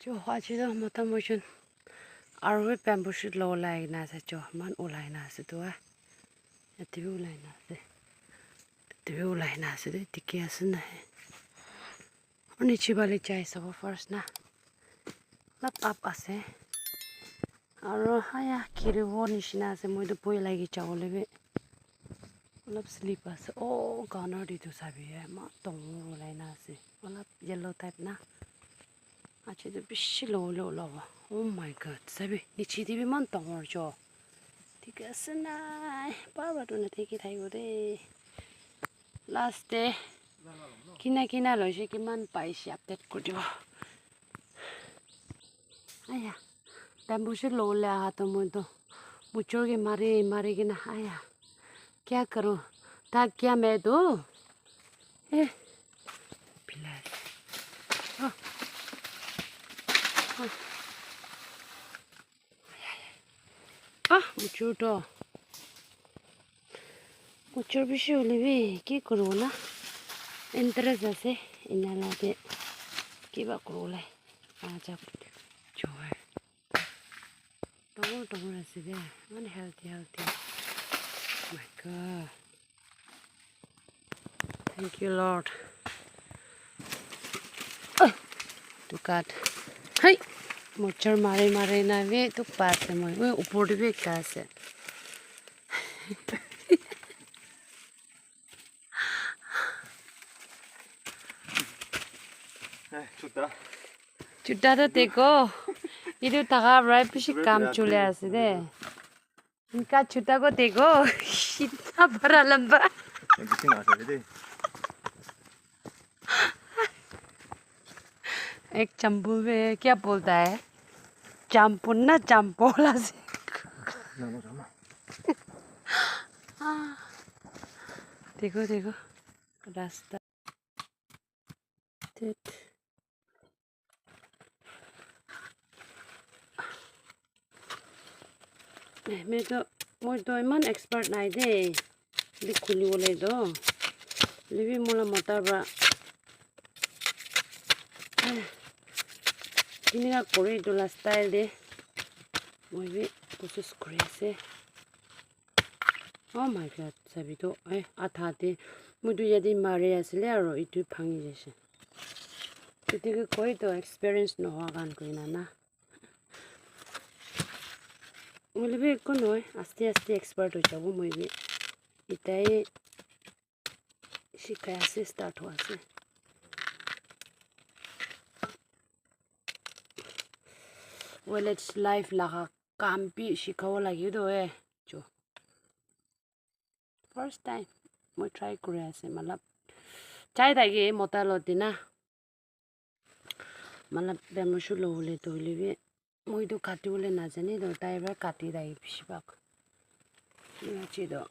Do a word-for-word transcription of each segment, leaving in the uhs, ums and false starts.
Cho, aji toh mota moi jun aro bi bamboo shoot lobole ahi na ase, cho, eman ulai na ase toh, ah. Yate bi ulai na ase. Yate bi ulai na ase de, dikhi ase na. Niche phale jai sabo first na. Olop up ase. Aro haya, giribo nishina ase, moi toh bhoi lagi jabole bi. Olop slip ase. Oh, corner te toh sabi, eman dangor ulai na ase. Olop yellow type na. Aji toh bishi lobole ulabo. Oh my God, sabi, niche te bi eman dangor cho. Thik ase nai, bhal para toh nathaki thakibo de. Last te kina kina loise, kiman paise update kuri dibo. Aya, bamboo shoot lobole aha toh moi toh muchor ke mari mari kena aya. Kya karu? Tha kya main toh? Eh, pilai. Ah. Ah. Ah, muchor toh. Muchor bishi hoile bi ki kuribo na? Interest ase, ena la te kiba kuribole. Acha, chua. Dangor dangor ase de, eman healthy, healthy. Oh my God. Thank you, Lord. Ah, to God. Hai! Muchor mari mari na bi to pass moi. Oi, upor te bi ekta ase. Eh, chuta. Chuta toh teko. Etu thaka para bishi kam chole ase de. Inka chuta ko teko. Itna bada lamba. Ek champul mein kya bolta hai? Champul na champol ase. Teko, teko. Rasta. Tet. Eh, moi toh, moi toh eman expert nai de. Bi khuli bole toh. Hoile bi moi la mota para. Eh, kinika kore etu la style de. Moi bi kosis kuri ase. Oh my God, sabi toh, eh, atha te. Moi toh yate mari asile aro etu bhangi jaise. Etu ke koi toh experience nohoa khan koina na. Hoile bi ekko nohoi, aste aste expert hoi jabo moi bi. Etai shikai ase, start hoi ase. Village life laga kam bi shikabo lage toh, eh, jo. First time moi try kuri ase, matlab, jai thake mota loi kena. Matlab, bamboo shoot lobole toh hoile bi, moi toh kati bole najane toh, tai para kati thake bishi bhag. Enika che toh.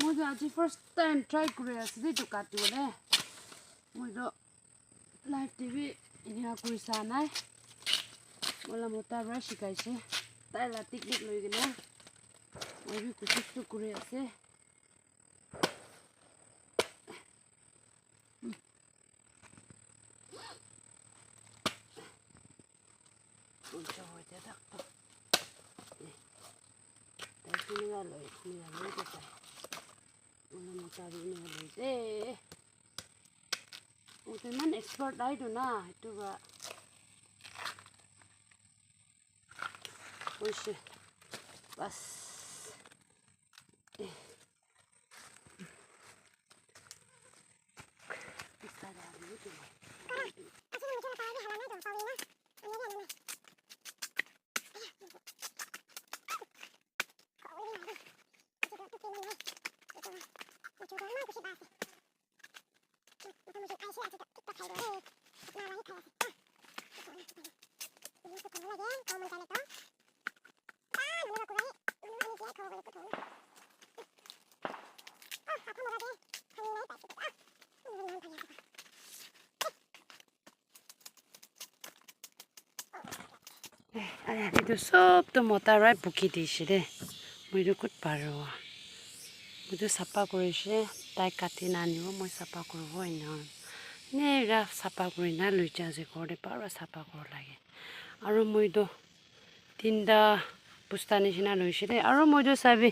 Moi toh aji first time try kuri ase de etu kati bole. Moi toh life te bi enika kuri sa nai. Moi la mota para shikaise. Tai la technique loi kena moi bi kosis toh kuri ase. Uncha hoite tak tak. Tai kini ga loi, kini ga loi de tai. Una mota bi kini ga loi de. Utu eman expert ai tu na, tu ba. Hoise. Bas. Eh. Aya, etu sob tu mota para buki dise de. Moi tu kot paribo. Moi tu sapha kuri se, tai kati na anibo, moi sapha kuribo ena. Nera sapha kuri na loi ja ase ghor de, para sapha kuribo lage. Aru moi tu tinta bosta nishina loise de. Aru moi tu sabi,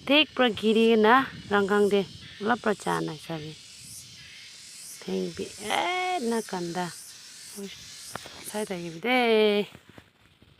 thik para giri na rangang de, olop para ja nai sabi. Theng bi, eh, na ganda. Sai thakibi de.